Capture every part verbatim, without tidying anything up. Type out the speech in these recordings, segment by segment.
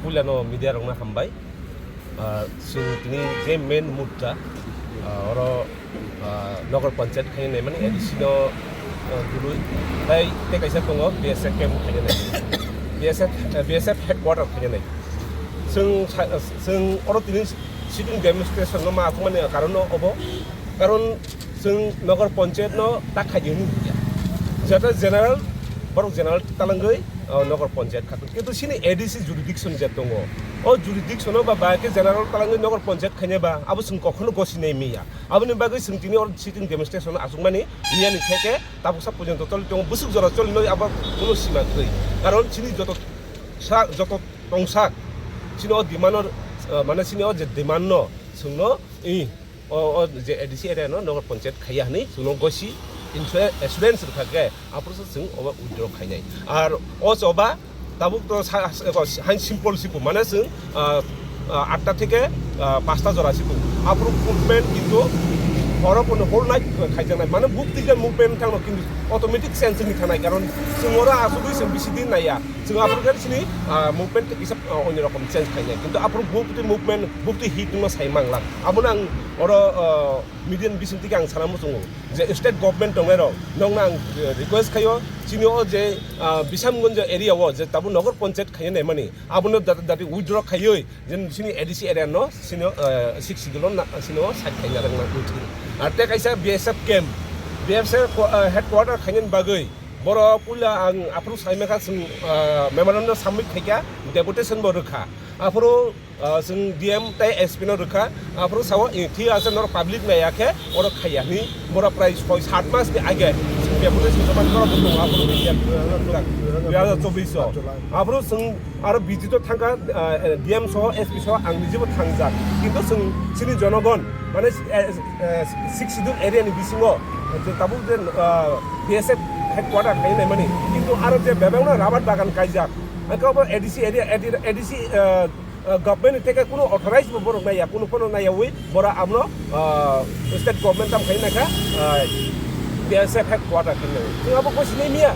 Puilano media rokno hambai. Ah, chwng tini je main mudda, ah, oro, ah, Nagar Panchayat khainai mani A D C no, ah, dului, tai tei kaisa tongo B S F camp khainai. B S F, eh, B S F headquarter khainai. Chwng sa-, chwng oro tini sitting demonstration no ma aswk mani karon no obo. Karon chwng Nagar Panchayat no ta khaidi hwnwi hwnkhe. Jeta general, borok general talangwi, o, Nagar Panchayat khatung. Kintu sini A D C jurisdiction je tongo. O jurisdiction o ba, ba khe general talangwi Nagar Panchayat khainai ba, abo chwng kokhono gosi nai miya. Aboni bagwi chwng tini oro sitting demonstration aswkmani miyani theke tabuksa porjonto choli tongo, bwswk jora choli noi abo kuno sima kwrwi. Karon chini joto sa-, joto tongsak, chini o demand no, eh, mane chini o je demand no chwngno, i, o, o je A D C area no Nagar Panchayat khaiya hwnwi chwngno gosi insurance, assurance rwkha khe, aphuru se chwng obo withdraw khainai. Ar o choba tabuk to sa-, sa-, eko hain simple sipo, mane chwng, ah, ah, atta theke, ah, pasta jora sipo. Aphuru movement kintu oro kono whole night khaijaknai. Mane buk twi je movement thangno kintu automatic change wngwi thanai, karon chwng oro asugwi chwng bisi din naiya. Chwng aphuru khe chini, ah, movement kisa, ah, onyo rokom change khainai. Kintu aphuru buk twi movement, buk twi hit wngno sai manglak. Abono ang oro, ah, media ni bising twi ang sana muchungo je state government tongnai rok nokno ang, eh, request khaio, chini o je, ah, Bishamganj area o je tabuk Nagar Panchayat khaina naimani, abono dati, dati withdraw khaioi je chini A D C area no chini, eh, six schedule o na, chini o side khaina rwkna wngthing. Ar tei kaisa B S F camp, B S F ko-, eh, headquarter khainani bagwi borok puila ang aphuru saimaka chwng, ah, memorandum submit khaikha, deputation bo rwkha. Aphuru ah, chwng D M tei S P no rwkha, aphuru sao, eh, thik ase, norok public naiya khe oro khaiya hwnwi, borok prai soi sat mas ni age chwng deputation joma norok bo tongo, aphuru dui hazar chobbish o. Aphuru chwng aro visit o thangkha, ah, D M soho, S P soho ang nijebo thangjak, kintu chwng chini jonogon, mane, eh, eh, six schedule area ni bisingo je tabuk je, ah, B S F headquarter khaina naimani, kintu aro je bebakno rabar bagan kaijak, hwnkhe obo A D C area, A D C, ah, ah, government ni theke kuno authorized bo borok naiya, kuno phano naiyawi borok abono, ah, state government tam khaina kha, ah, B S F headquarter khaina. Chwng abo koi sinai miya.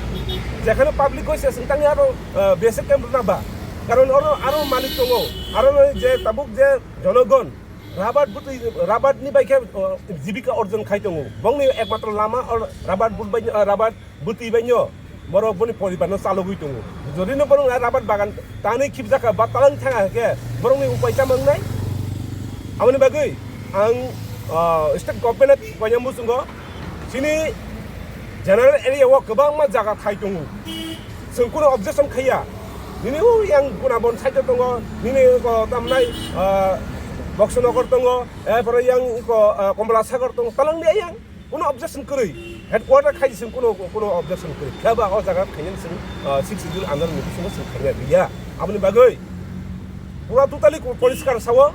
Jekhano public koi se sing tangya aro, ah, B S F camp rwna ba. Karon oro aro malik tongo. Aro je tabuk je jonogon rabar butwi, rabar ni bai khe, ah, jibika orjon khai tongo. Bongni ekmatro lama or rabar but bai, ah, rabar bwtwi baino borok boni poribar no chalogwi tongo. Jodi no borok rabar bagan tanwi khibjak kha ba talang thang kha khe borok ni upai tamo wngnai? Aboni bagwi ang, ah, state government no koinai muchungo, chini general area o kwbangma jaga thai tongo, chwng kuno objection khaiya. Nini o yang kuna bon side o tongo, nini ko tamnai, ah, Boksonogor tongo, erpore yang ko, ah, Komla Sagar tongo, talang dia yang. Kuno objection kwrwi, headquarter khai sing kuno, kuno objection kwrwi. Khe ba o jaga khainani sing, ah, six schedule under ni bisingo sing khaina riya. Aboni bagwi pura totally ko-, poriskar sao,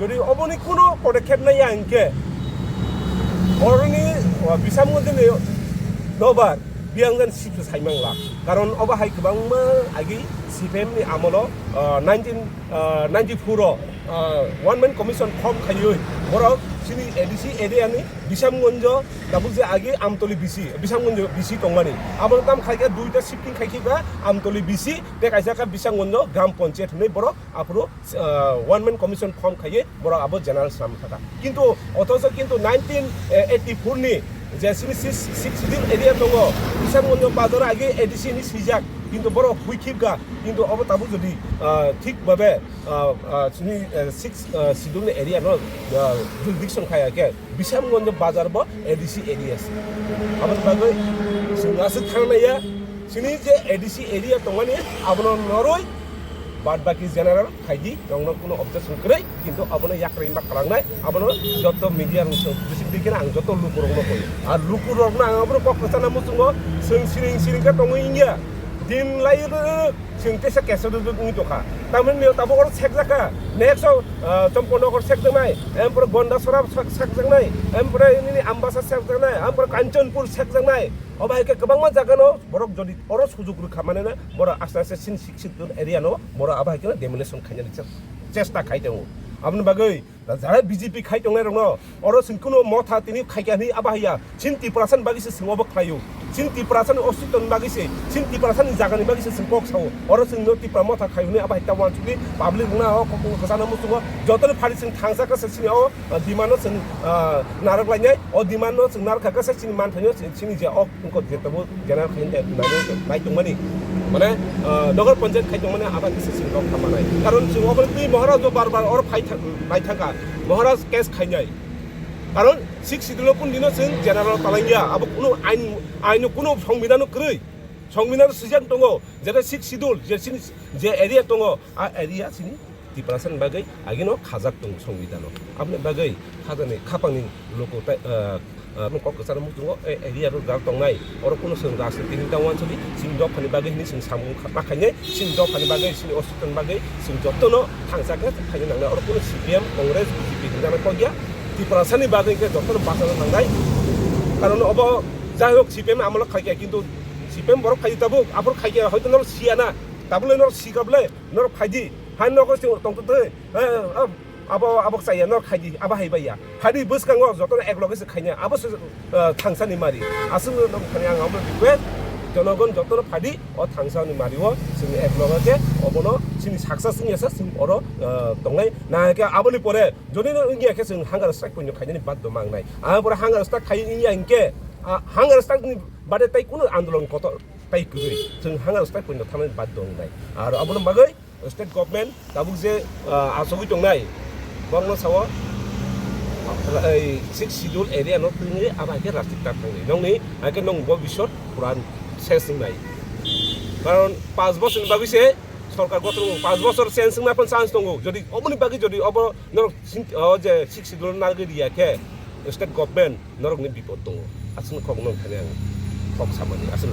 jodi oboni kuno podekkhep naiya hinkhe, oroni, ah, Bishamganj ni nobar biyang jan sip sai mangla. Karon obo hai kwbangma agi C P M ni amolo, ah, nineteen, ah, ninety-four o, ah, one man commission form khaiwi borok chini A D C area ni Bishamganj, tabuk je agi Amtoli B C, Bishamganj B C tongmani. Abo tam khai khe duita shifting khai khe ba Amtoli B C, tei kaisa khe Bishamganj Gram Panchayat hinwi borok aphuru, ah, one man commission form khaiwi borok abo general swnam thaka. Kintu othocho kintu nineteen eighty-four ni je sini six, six schedule area tongo, Bishamganj bazar agi A D C ni sijak, kintu borok hui khibga, kintu abo tabuk jodi, ah, thik babe, ah, ah, sini, eh, six, ah, schedule ni area no, ah, jurisdiction khaya khe, Bishamganj bazar bo A D C area se. Aboni bagwi chwng aswk thang naiya, chini je A D C area tongmani abono noroi bad baki general khaidi, nongno kuno objection kwrwi, kintu abono yakrwi ma kwlangnai, abono joto media rok chwng bising twi kheno ang joto lukurokno koi. Ar lukurokno ang abono kok kwchana muchungo, chwng siring siring khe tongwi wngya. Din lai rwrwk, chwng teisa case rwrwk wngwi tongkha. Tamoni tabuk oro sekjakha. Next o, ah, Champaknagar sekjaknai, empore Gandachara sek-, sekjaknai, empore nini Ambasa sekjaknai, empore Kanchanpur sekjaknai. Obo hai khe kwbangma jagano borok jodi oro sujuk rwkha manena borok aste aste sin sixth schedule area no borok abo hai khe demolition khainani chesta khai tongo. Aboni bagwi jara B J P khai tongnai rokno oro chwng kuno motha tini khaikha hinwi abo haiya. Chini Tiprasani bagwi se chwng obo khlaio. Chini Tiprasani ositoni bagwi se, chini Tiprasani jagani bagwi se chwng kok sao. Oro chwngno Tipra motha khai hwnwi abo hai ta uansukdi public rokno o kokno kwchana muchungo. Jotoni phari chwng thangsa khe se chini o, ah, demand no chwng, ah, narwk lainai. O demand no chwng narwk kha khe se chini manthaino chini je o wngkha je tabo general khai nai tongmani. Mane, ah, Nagar Panchayat khai tongmani abo khe se chwng rok kha manai. Karon chwng obo twi Maharaj bo bar bar oro phai tha-, phai thangkha. Maharaj case khainai. Karon Sixth Schedule o kun dino chwng general talangya. Abo kuno ain, aino kuno songbidhano kwrwi. Songbidhano swijak tongo. Jeta Sixth Schedule, je chini, je area tongo, a area chini Tiprasani bagwi agino khajak tongo songbidhano. Aboni bagwi khajani khapangni loko tai, ah, ah, kok kwcharo muchungo, e area ro jal tongnai. Oro kuno chwng rajniti hinwi ta uansukdi, chini dophani bagwi hinwi chwng samung kha-, ma khainai, chini dophani bagwi, chini ositoni bagwi chwng jotono thangsa khe khaina nangnai. Oro kuno C P M, Congress, B J P hinjana kok ya. Tiprasani bagwi khe jotono bachana nangnai. Karon obo jai hok C P M amolo khaikha, kintu C P M borok khai tabuk, aphuru khaikha hoito norok siya na. Tabule norok sikable, norok phaidi. Hai nogo se tongtwtwi. Eh, ab-, abo, abo chaya, norok khaidi, abo hai baiya. Phaidi bwskango jotono ek loge se khaina. Abo se, eh, thangsani mari. Aswk no nokni ang abo request, jonogon jotono phaidi, o thangsani mari o, chwng ek loge khe, obono chini success wngya sa, chwng oro, eh, tongnai. Na khe aboni pore, jodi no wngya khe chwng hunger strike poino khainani baddo mangnai. Ang pore hunger strike khai wngya hinkhe, ah, hunger strike ni bade tai kuno andolon kotor tai kwrwi. Chwng hunger strike poino thangnani baddo wngnai. Aro abono bagwi state government tabuk je, ah, achugwi tongnai, bongno sao, ei Sixth Schedule area no twngwi abo hai khe rajtik ta thangwi. Nokni hai khe nong bo bisor puran ses wngnai. Karon panch bosor ni bagwi se sorkar gotong, panch bosor change wngna phan chance tongo. Jodi oboni bagwi jodi obo norok sin-, o je Sixth Schedule nagwi riya khe state government norokni bipod tongo. Aswkno kok nong thani ang kok samani. Aswk